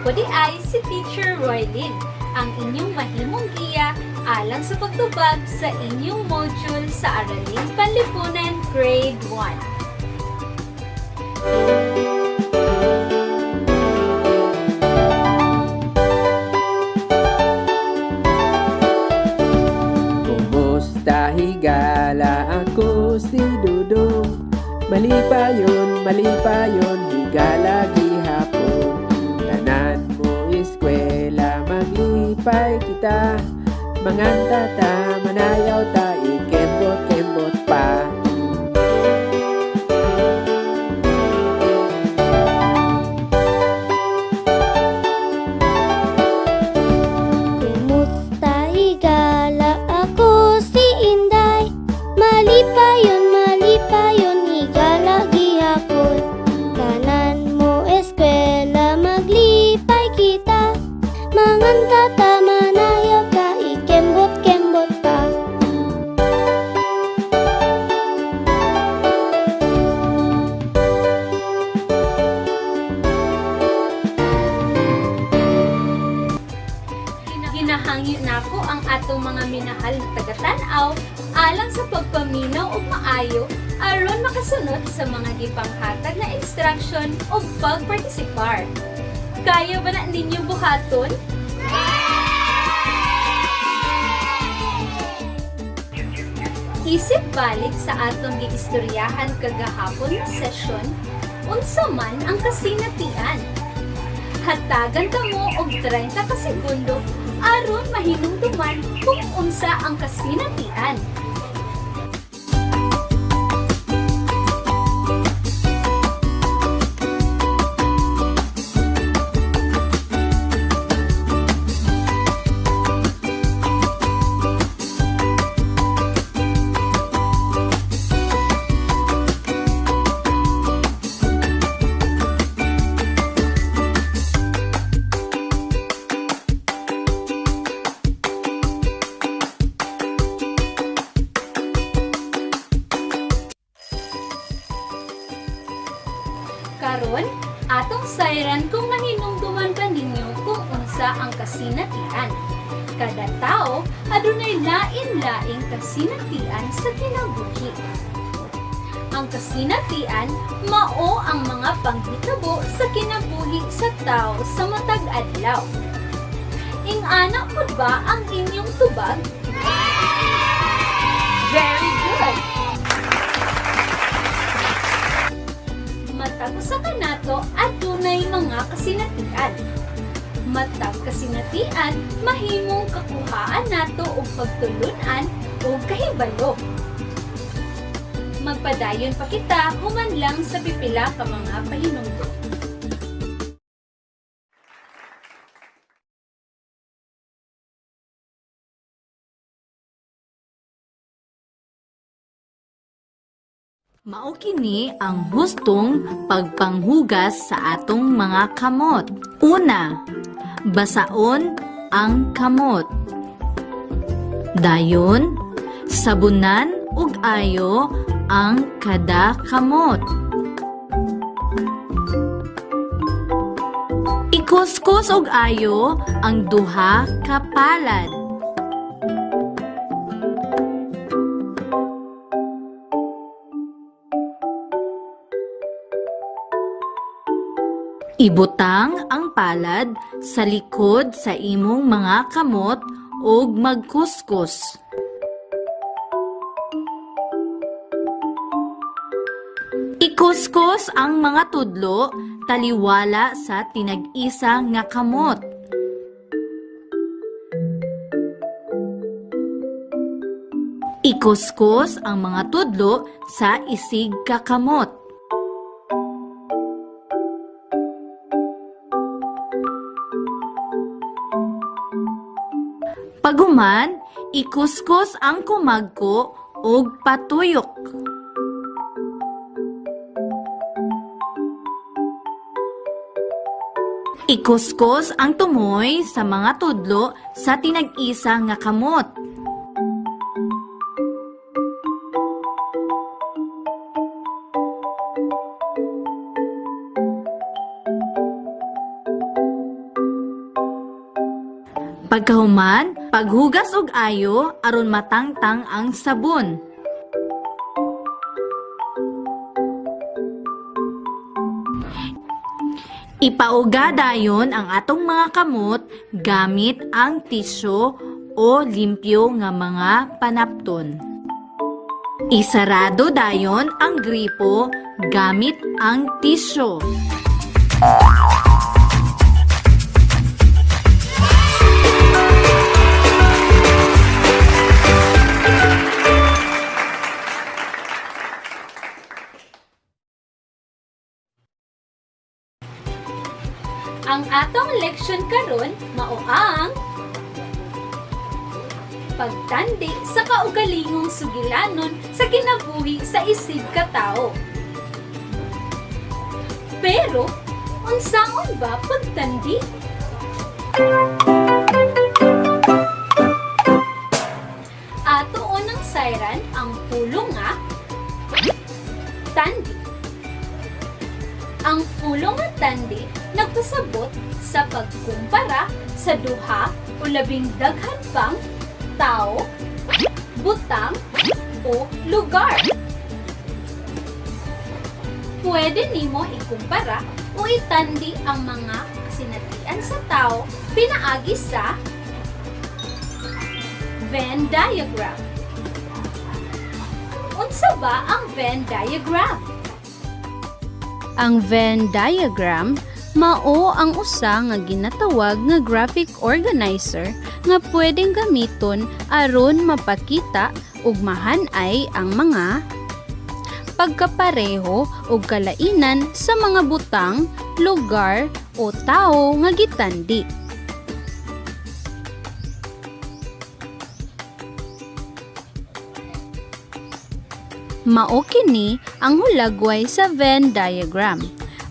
Ako diay si Teacher Roylin, ang inyong mahimong giya alang sa pagtubag sa inyong module sa Araling Panlipunan Grade 1. Kumusta, higala? Ako si Dudong. Malipayon, malipayon, higala gihapon. Tanan mo eskwela, maglipay kita. Manganta ta, manayaw ta, ikembot-kembot pa. Kumusta, higala? Ako si Inday. Malipayon, malipayon, higala gihapon. Tanan mo eskwela, maglipay kita. Manganta ta, manayaw ta, ikembot-kembot pa. Ginahangyo nako ang atong mga minahal na taga-tan-aw alang sa pagpaminaw og maayo aron makasunod sa mga gipanghatag na instruction ug pagpartisipar. Kaya ba na ninyo buhaton? Isip balik sa atong giistoryahan kagahapon nga session, unsa man ang kasinatian? Hatagan kamo og 30 ka segundo aron mahinumduman kung unsa ang kasinatian. Karon, atong sayran kung nahinumduman ba ninyo kung unsa ang kasinatian. Kada tao adunay lain-laing kasinatian sa kinabuhi. Ang kasinatian mao ang mga panghitabo sa kinabuhi sa tao sa matag adlaw. Ingana pud ba ang inyong tubag? Very good! Matag usa kanato adunay mga kasinatian. Matag kasinatian mahimong kakuhaan nato og pagtulun-an ug kahibalo. Magpadayon pa kita human lang sa pipila ka mga pahinungdom. Mao kini ang hustong pagpanghugas sa atong mga kamot. Una, basaon ang kamot. Dayon, sabunan ug ayo ang kada kamot. Ikuskus og ayo ang duha ka palad. Ibutang ang palad sa likod sa imong mga kamot ug magkuskus. Ikuskus ang mga tudlo taliwala sa tinag-isa nga kamot. Ikuskus ang mga tudlo sa isig ka kamot. Paguman, ikuskus ang kumagko ug patuyok. Ikuskus ang tumoy sa mga tudlo sa tinag-isa nga kamot. Pagkahuman, paghugas og ayo aron matangtang ang sabon. Ipauga dayon ang atong mga kamot gamit ang tisyo o limpyo nga mga panapton. Isarado dayon ang gripo gamit ang tisyo. Ang atong leksyon karon mao ang pagtandi sa kaugalingong sugilanon sa kinabuhi sa isig ka tawo. Pero unsaon ba pagtandi? Ato unang sayran ang pulong nga tandi. Ang pulong nga tandi nagpasabot sa pagkumpara sa duha o labing daghan pang tao, butang o lugar. Pwede nimo ikumpara o itandi ang mga kasinatian sa tao pinaagi sa Venn diagram. Unsa ba ang Venn diagram? Ang Venn diagram mao ang usa nga ginatawag nga graphic organizer nga pwedeng gamiton aron mapakita ug mahan-ay ang mga pagkapareho ug kalainan sa mga butang, lugar o tawo nga gitandi. Mao kini ang hulagway sa Venn diagram.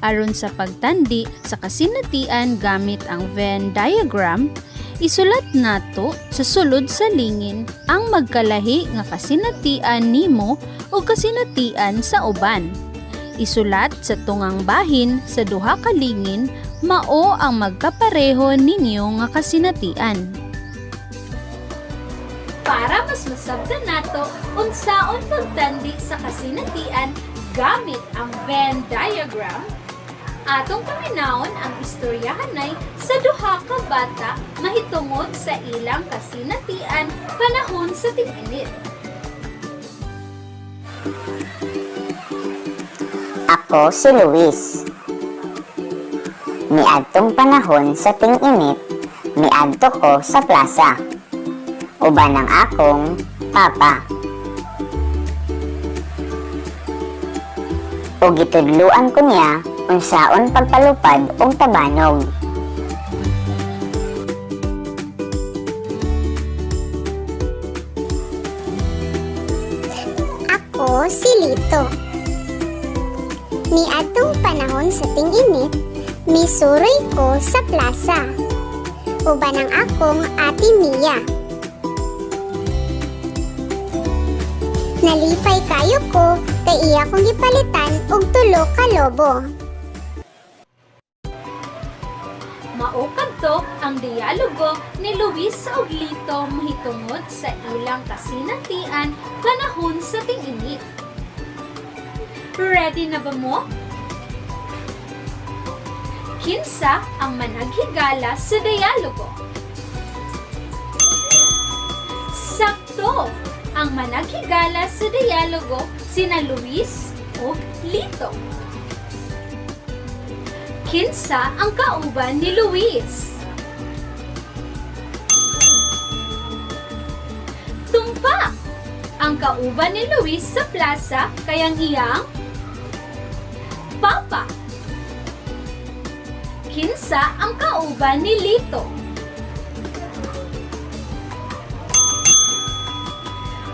Aron sa pagtandi sa kasinatian gamit ang Venn diagram, isulat nato sa sulod sa lingin ang magkalahi nga kasinatian nimo o kasinatian sa uban. Isulat sa tungang bahin sa duha ka lingin mao ang magkapareho ninyo nga kasinatian. Para mas masabtan nato unsaon pagtandi sa kasinatian gamit ang Venn diagram, atong paminawon ang istoryahanay sa duha ka bata mahitungod sa ilang kasinatian panahon sa ting-init. Ako si Luis. Miadtong panahon sa ting-init, miadto ko sa plaza. Uban ang akong papa. Ug gitudluan ko niya unsaon pagpalupad og tabanog. Ako si Lito. Niadtong panahon sa ting-init, misuroy ko sa plaza. Uban ang akong ate Mia. Nalipay kayo ko kay iya kong gipalitan og tulo ka lobo. Mao kadto ang dialogo ni Luis ug Lito mahitungod sa ilang kasinatian panahon sa ting-init. Ready na ba mo? Kinsa ang managhigala sa dialogo? Sakto! Ang managhigala sa dialogo sina Luis ug Lito. Kinsa ang kauban ni Luis? Tumpak! Ang kauban ni Luis sa plaza kayang iyang papa. Kinsa ang kauban ni Lito?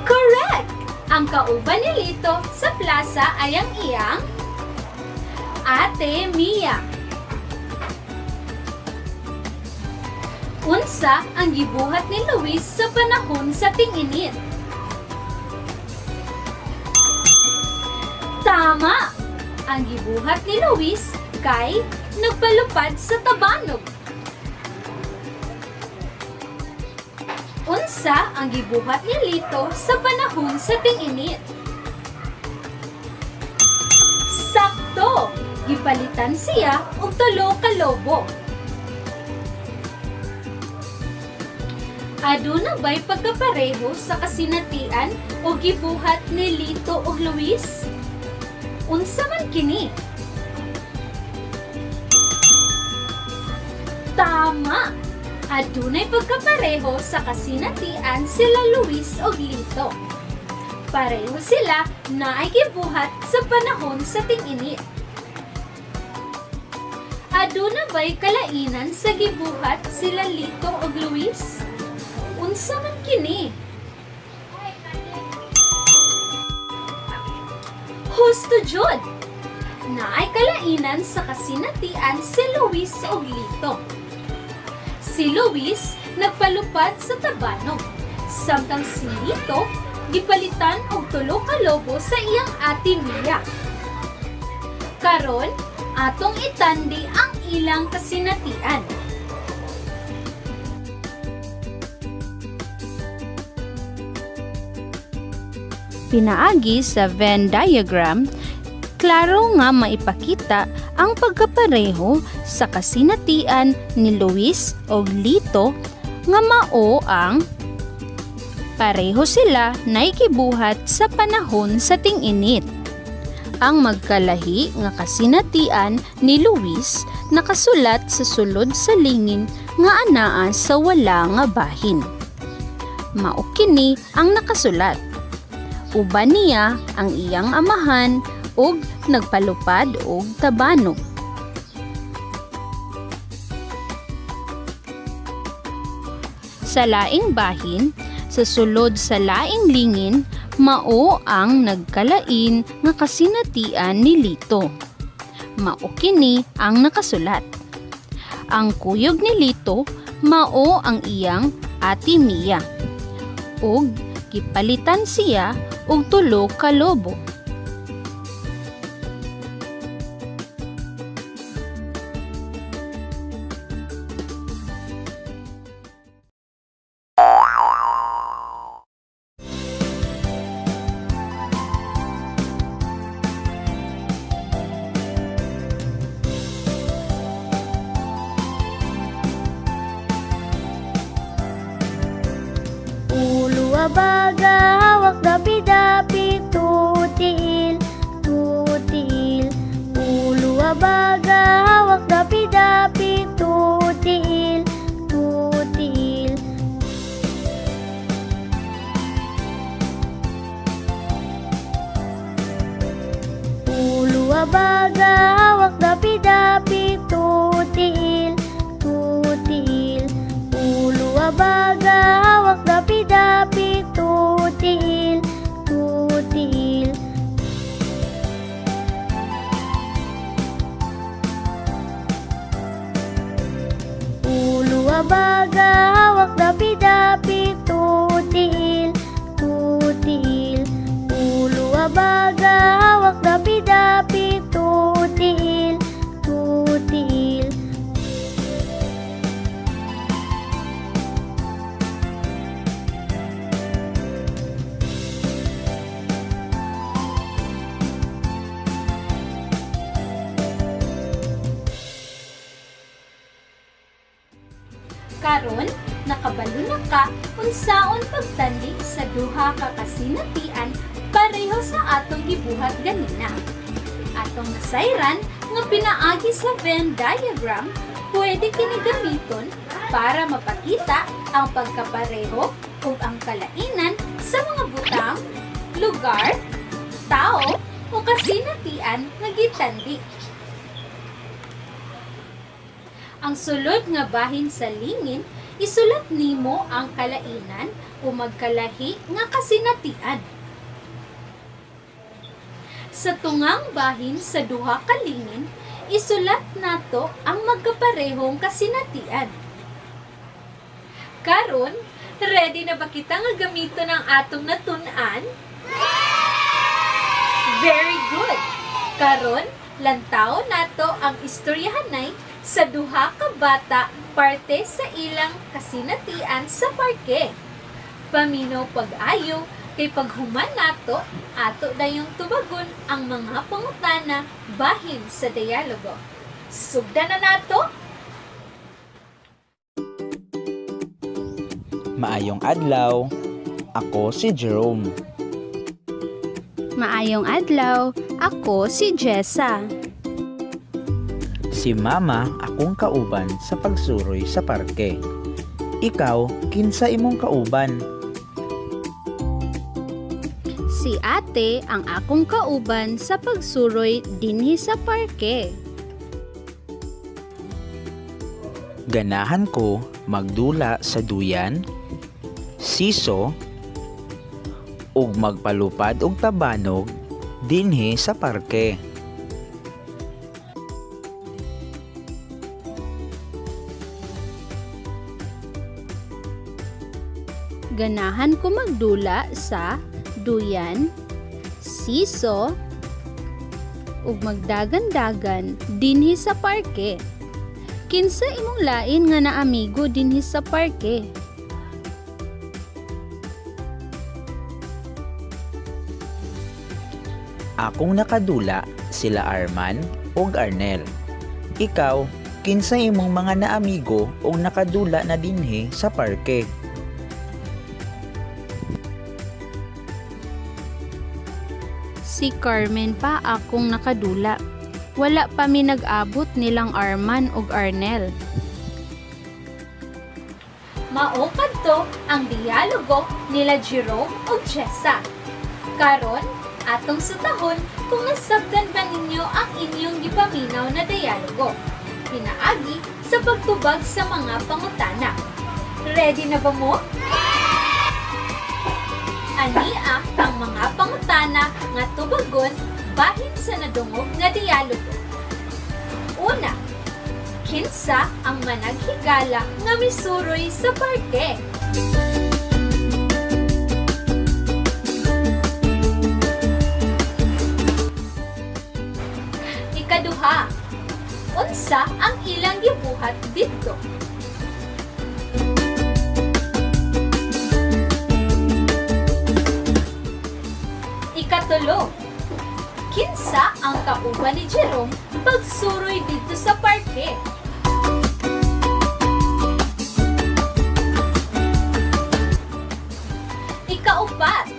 Correct! Ang kauban ni Lito sa plaza ay ang iyang Ate Mia. Unsa ang gibuhat ni Luis sa panahon sa ting-init? Tama! Ang gibuhat ni Luis kay nagpalupad sa tabanog. Unsa ang gibuhat ni Lito sa panahon sa ting-init? Sakto! Gipalitan siya og tulo ka lobo. Aduna ba'y pagkapareho sa kasinatian o gibuhat ni Lito ug Luis? Unsa man kini? Tama! Adunay pagkapareho sa kasinatian sila Luis ug Lito. Pareho sila na ay gibuhat sa panahon sa ting-init. Aduna ba'y kalainan sa gibuhat sila Lito ug Luis? Unsa man kini? Husto jud! Naay kalainan sa kasinatian si Luis ug Lito. Si Luis nagpalupad sa tabanog, samtang si Lito gipalitan og tulo ka lobo sa iyang ate Mia. Karon, atong itandi ang ilang kasinatian. Pinaagi sa Venn diagram, klaro nga maipakita ang pagkapareho sa kasinatian ni Luis og Lito nga mao ang pareho sila naikibuhat sa panahon sa ting-init. Ang magkalahi nga kasinatian ni Luis nakasulat sa sulod sa lingin nga anaa sa wala nga bahin. Mao kini ang nakasulat. Uban niya ang iyang amahan ug nagpalupad og tabanog. Sa laing bahin, sa sulod sa laing lingin, mao ang nagkalain nga kasinatian ni Lito. Mao kini ang nakasulat. Ang kuyog ni Lito mao ang iyang ati Mia. Ug gipalitan siya og tulo ka lobo. Ulo abaga, hawak dapi-dapi, tutiil, tutiil. Ulo abaga, hawak dapi-dapi, tutiil, tutiil. Ulo abaga, hawak dapi-dapi, tutiil, tutiil. Ulo abaga, hawak dapi-dapi, tutiil, tutiil. Ulo abaga, hawak dapi-dapi, tutiil, tutiil. Ulo abaga, hawak dapi-dapi, tutiil, tutiil. Karon, nakabalo na ka unsaon pagtandi sa duha ka kasinatian pareho sa atong gibuhat ganina. Atong nasayran nga pinaagi sa Venn diagram, pwede kini gamiton para mapakita ang pagkapareho ug ang kalainan sa mga butang, lugar, tao o kasinatian nga gitandi. Ang sulod nga bahin sa lingin, isulat nimo ang kalainan o magkalahi nga kasinatian. Sa tungang bahin sa duha ka lingin, isulat nato ang magkaparehong kasinatian. Karon, ready na ba kita nga gamiton ang atong natun-an? Very good! Karon, lantaw nato ang istoryahanay sa duha ka bata parte sa ilang kasinatian sa parke. Paminaw pag-ayo kay paghuman nato, ato dayong tubagon ang mga pangutana bahin sa dialogo. Sugdan na nato! Maayong adlaw. Ako si Jerome. Maayong adlaw, ako si Jessa. Si Mama akong kauban sa pagsuroy sa parke. Ikaw, kinsa imong kauban? Si ate ang akong kauban sa pagsuroy dinhi sa parke. Ganahan ko magdula sa duyan, siso, ug magpalupad og tabanog dinhi sa parke. Ganahan ko magdula sa duyan, siso, ug magdagan-dagan dinhi sa parke. Kinsa imong lain nga naamigo dinhi sa parke? Akong nakadula sila Arman ug Arnel. Ikaw, kinsa imong mga naamigo og nakadula na dinhi sa parke? Si Carmen pa akong nakadula. Wala pa mi nag-abot nilang Arman ug Arnel. Mao kadto ang dialogo nila Jerome ug Jessa. Karon, atong sutahon kung nasabdan ba ninyo ang inyong gipaminaw na dialogo. Pinaagi sa pagtubag sa mga pangutana. Ready na ba mo? Ania ang mga pangutana nga tubagon bahin sa nadungog nga dialogo. Una, kinsa ang managhigala nga misuroy sa parke? Ikaduha, unsa ang ilang gibuhat didto? Ikatulo, kinsa ang kauban ni Jerome pagsuroy dito sa parke? Ikaupat,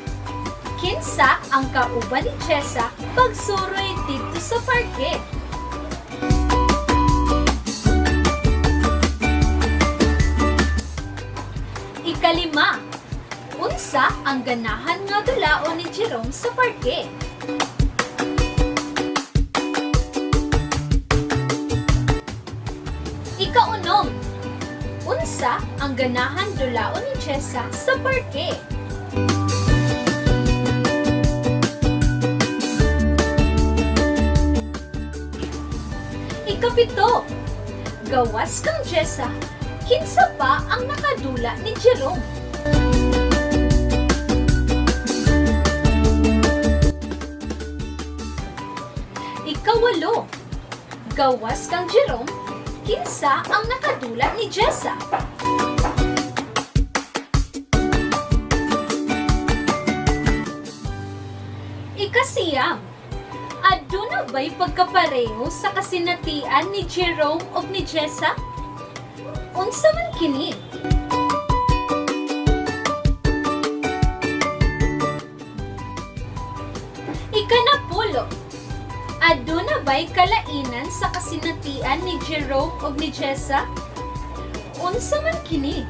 kinsa ang kauban ni Jessa pagsuroy dito sa parke? Ikalima, unsa ang ganahan nga dulaon ni Jerome sa parke? Ikaunom, unsa ang ganahan dulaon ni Jessa sa parke? Ikapito, gawas kang Jessa, kinsa pa ang nakadula ni Jerome? Ikawalo, gawas kang Jerome, kinsa ang nakadula ni Jessa? Ikasiyam, aduna ba'y pagkapareho sa kasinatian ni Jerome ug ni Jessa? Unsa man kini? Ikanapulo, aduna ba'y kalainan sa kasinatian ni Jerome ug ni Jessa? Unsa man kini?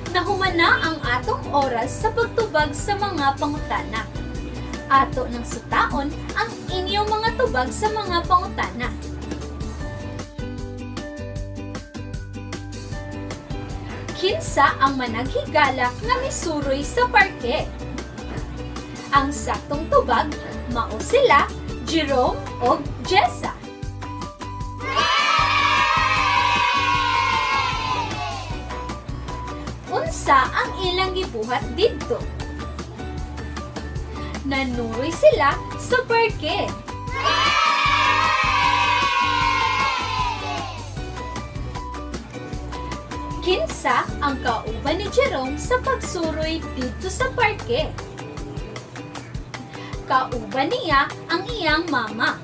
Nahumana ang atong oras sa pagtubag sa mga pangutana. Ato ng sutaon ang inyong mga tubag sa mga pangutana. Kinsa ang managhigala nga misuroy sa parke? Ang saktong tubag, mao sila Jerome og Jessa. gibuhat didto? Nanuroy sila sa parke. Kinsa ang kauban ni Jerome sa pagsuroy didto sa parke? Kauban niya ang iyang mama.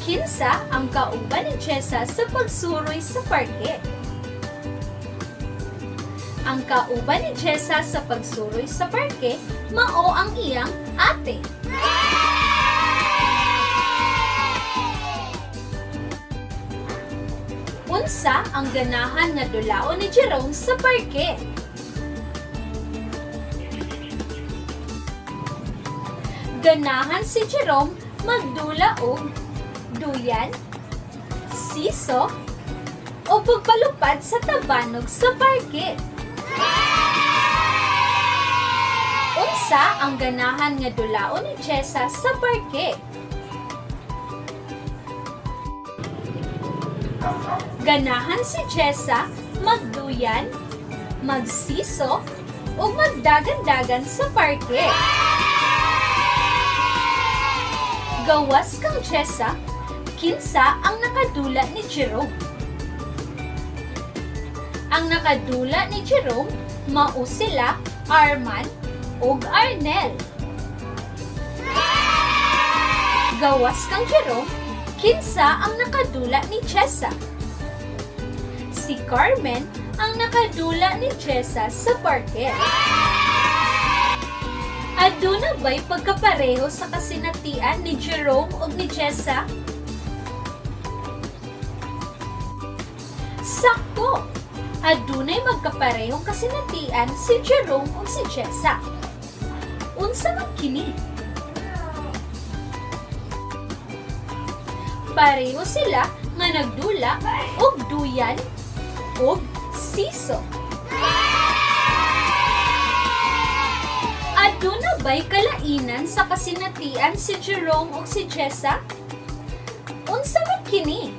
Kinsa ang kauban ni Jessa sa pagsuroy sa parke? Ang kauban ni Jessa sa pagsuroy sa parke mao ang iyang ate. Unsa ang ganahan nga dulaon ni Jerome sa parke? Ganahan si Jerome magdula og duyan, siso, o pagpalupad sa tabanog sa parke. Unsa ang ganahan nga dulaon ni Jessa sa parke? Ganahan si Jessa magduyan, magsiso, o magdagan-dagan sa parke. Gawas kang Jessa, kinsa ang nakadula ni Jerome? Ang nakadula ni Jerome, mao sila Arman ug Arnel. Gawas kang Jerome, kinsa ang nakadula ni Jessa? Si Carmen ang nakadula ni Jessa sa parke. Aduna ba'y pagkapareho sa kasinatian ni Jerome ug ni Jessa? Sakto! Adunay magkaparehong kasinatian si Jerome ug si Jessa. Unsa man kini? Pareho sila nga nagdula og duyan og siso. Aduna ba'y kalainan sa kasinatian si Jerome ug si Jessa? Unsa man kini?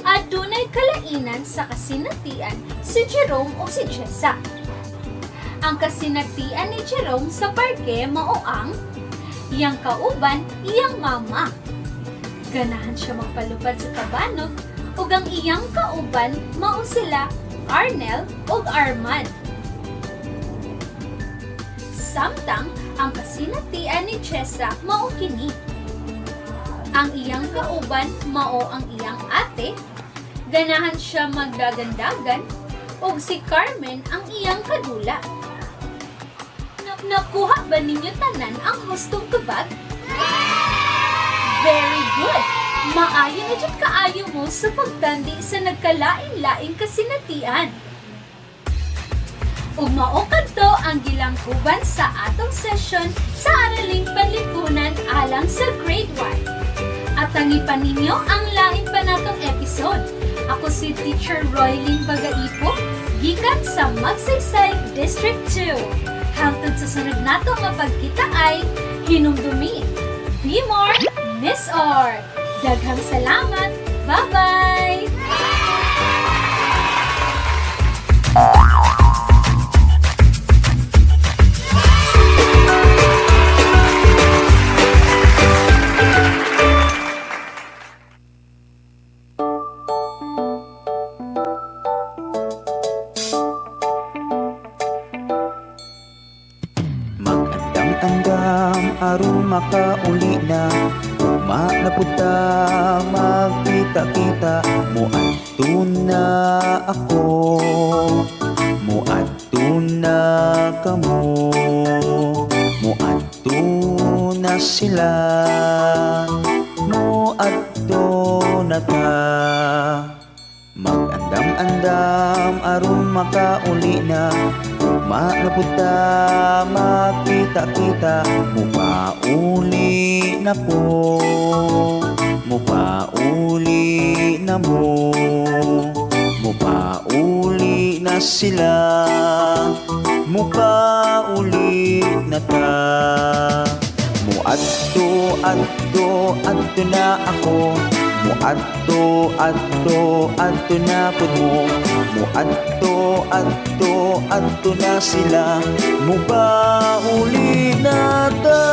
Adunay kalainan sa kasinatian si Jerome ug si Jessa. Ang kasinatian ni Jerome sa parke mao ang iyang kauban, iyang mama. Ganahan siya magpalupad sa tabanog ug ang iyang kauban mao sila Arnel ug Arman. Samtang ang kasinatian ni Chesa mao kini. Ang iyang kauban mao ang iyang ate. Ganahan siya magdagandagan ug si Carmen ang iyang kadula. Nakuha ba ninyo tanan ang hustong tubag? Very good! Maayo na jud kaayo mo sa pagtandi sa nagkalain-laing kasinatian. Ug mao kadto ang gilangkuban sa atong session sa Araling Panlipunan alang sa Grade 1. At pa ninyo ang lain pa natong episode. Ako si Teacher Roylene Bagaipo, gikan sa Magsaysay District 2. Hangtod sa sunod nato nga pagkita ay hinumdumi. Be more, Miss R. Daghang salamat. Bye-bye! Mag-andam-andam aron makauli na. Ugma na pud ta magkita-kita. Moadto na ako, moadto na kamo, moadto na sila, moadto na ta. Mag-andam-andam aron makauli na. Ugma na pud ta magkita-kita. Mupauli na ko, mupauli na mo, mupauli na sila, mupauli na ta. Muadto adto. adto na ako. Muadto, adto, adto na pud mo. Muadto, adto, adto na sila. Mupauli na ta.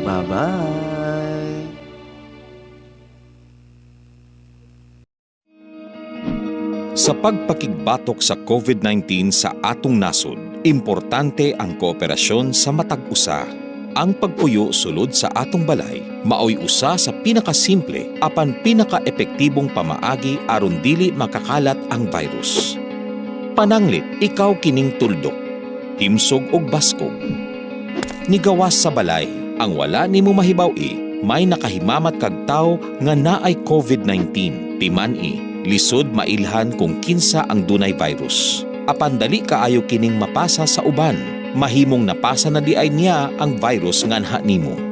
Bye-bye. Sa pagpakigbatok sa COVID-19 sa atong nasod, importante ang kooperasyon sa matag usa. Ang pagpuyo sulod sa atong balay maoy usa sa pinakasimple apan pinakaepektibong pamaagi aron dili makakalat ang virus. Pananglit ikaw kining tuldok, himsog og baskog. Nigawas sa balay, ang wala nimo mahibaw-i, may nakahimamat kag tawo nga naay COVID-19. Timan-i, lisod mailhan kung kinsa ang dunay virus. Apan dali kaayo kining mapasa sa uban. Mahimong napasa na diay niya ang virus nganha nimo.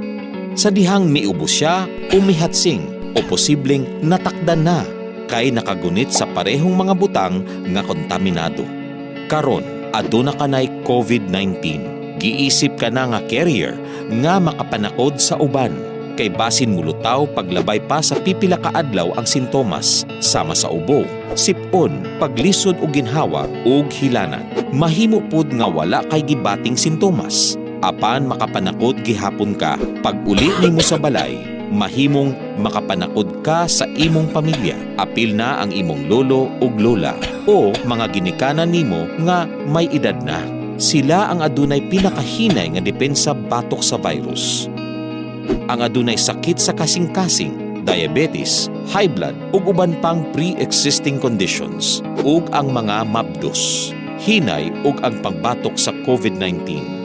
Sa dihang miubo siya o mihatsing o posibleng natakdan na kay nakagunit sa parehong mga butang nga kontaminado. Karon, aduna kanay COVID-19. Giisip ka na nga carrier nga makapanakod sa uban kay basin mulutaw paglabay pa sa pipila ka adlaw ang sintomas sama sa ubo, sipon, paglisod og ginhawa ug hilanat. Mahimo pud nga wala kay gibating sintomas apan makapanakod gihapon ka. Pag uli nimo sa balay, mahimong makapanakod ka sa imong pamilya. Apil na ang imong lolo ug lola o mga ginikanan nimo nga may edad na. Sila ang adunay pinakahinay nga depensa batok sa virus. Ang adunay sakit sa kasing-kasing, diabetes, high blood ug uban pang pre-existing conditions ug ang mga mabdos, hinay ug ang pangbatok sa COVID-19.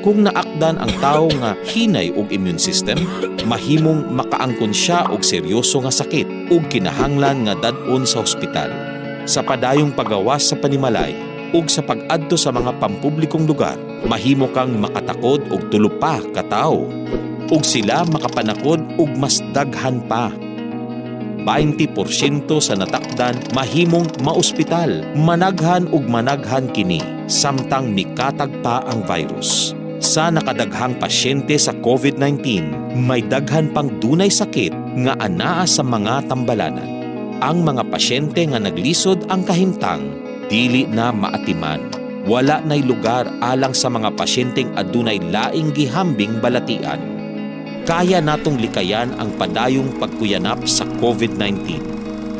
Kung naakdan ang tawo nga hinay og immune system, mahimong makaangkon siya og seryoso nga sakit ug kinahanglan nga dad-on sa ospital. Sa padayong pagawas sa panimalay ug sa pag-adto sa mga pampublikong lugar, mahimo kang makatakod og tulo pa ka tawo ug sila makapanakod og mas daghan pa. 20% sa natakdan mahimong maospital, managhan ug managhan kini samtang mikatag pa ang virus. Sa nakadaghang pasyente sa COVID-19, may daghan pang dunay sakit nga anaa sa mga tambalanan. Ang mga pasyente nga naglisod ang kahimtang, dili na maatiman. Wala na'y lugar alang sa mga pasyenteng adunay laing gihambing balatian. Kaya natong likayan ang padayong pagkuyanap sa COVID-19.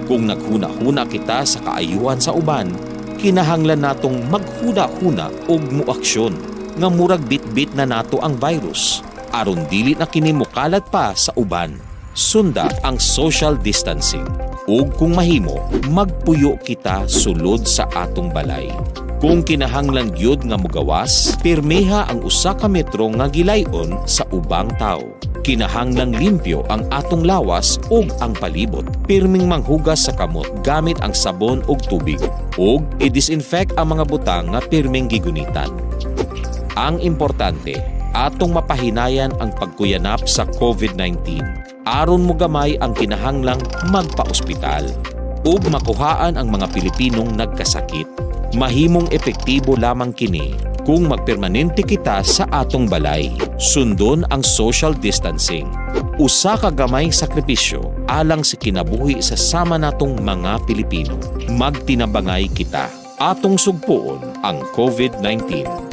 Kung naghuna-huna kita sa kaayuhan sa uban, kinahanglan natong maghuna-huna og muaksyon nga murag bitbit na nato ang virus aron dili na kini mokalat pa sa uban. Sunda ang social distancing ug kung mahimo, magpuyo kita sulod sa atong balay. Kung kinahanglan gyud nga mogawas, pirmiha ang usa ka metro nga gilayon sa ubang tawo. Kinahanglang limpyo ang atong lawas ug ang palibot. Pirming manghugas sa kamot gamit ang sabon ug tubig ug i-disinfect ang mga butang nga pirming gigunitan. Ang importante, atong mapahinayan ang pagkuyanap sa COVID-19 aron mogamay ang kinahanglang magpaospital ug makuhaan ang mga Pilipinong nagkasakit. Mahimong epektibo lamang kini kung magpermanente kita sa atong balay. Sundon ang social distancing. Usa ka gamay sakripisyo alang sa kinabuhi sa sama natong mga Pilipino. Magtinabangay kita. Atong sugpuon ang COVID-19.